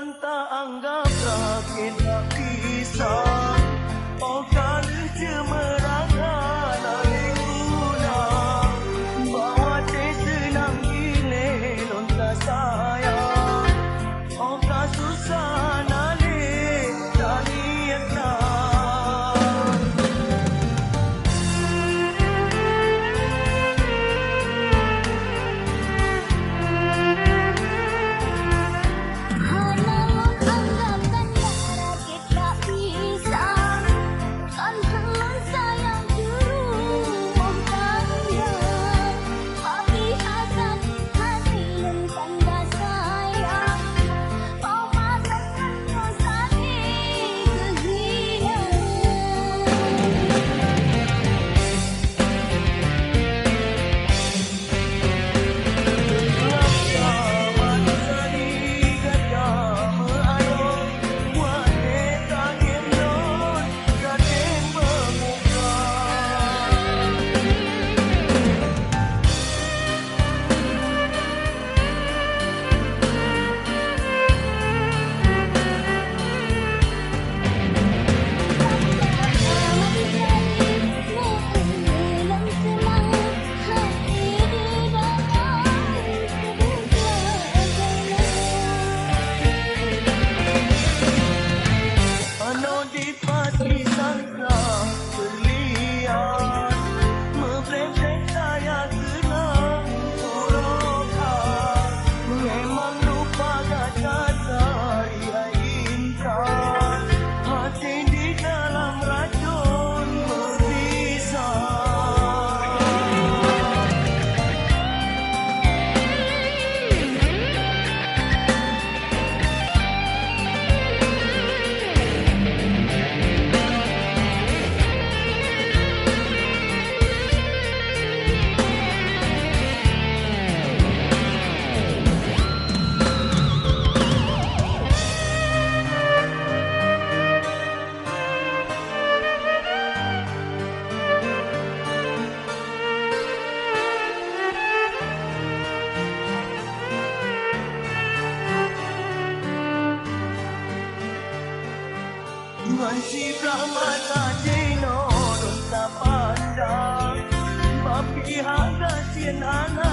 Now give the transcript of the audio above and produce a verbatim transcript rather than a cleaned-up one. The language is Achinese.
Ta anggap rakét bak pisang, oh ka lheueh ceumeurang hana lé guna. Bak watèe seunang ilèe lôn tasayang, oh ka susah na lé taniet na. Hana lôn anggap gata rakét bak pisang, kan lôn sayang keu rumoh tangga. Tapi asai hati lôn kan gata sayang, oh masa nyoe sabe keuh hina. Aneuk dipat disangka beulian, meubreundeh kaya seunang uroe ka. Memang lupa gata dari intan, hati di dalam racun meubisa. Ngon siblah mata jinoe lôn tapandang, bak pihak gasien hana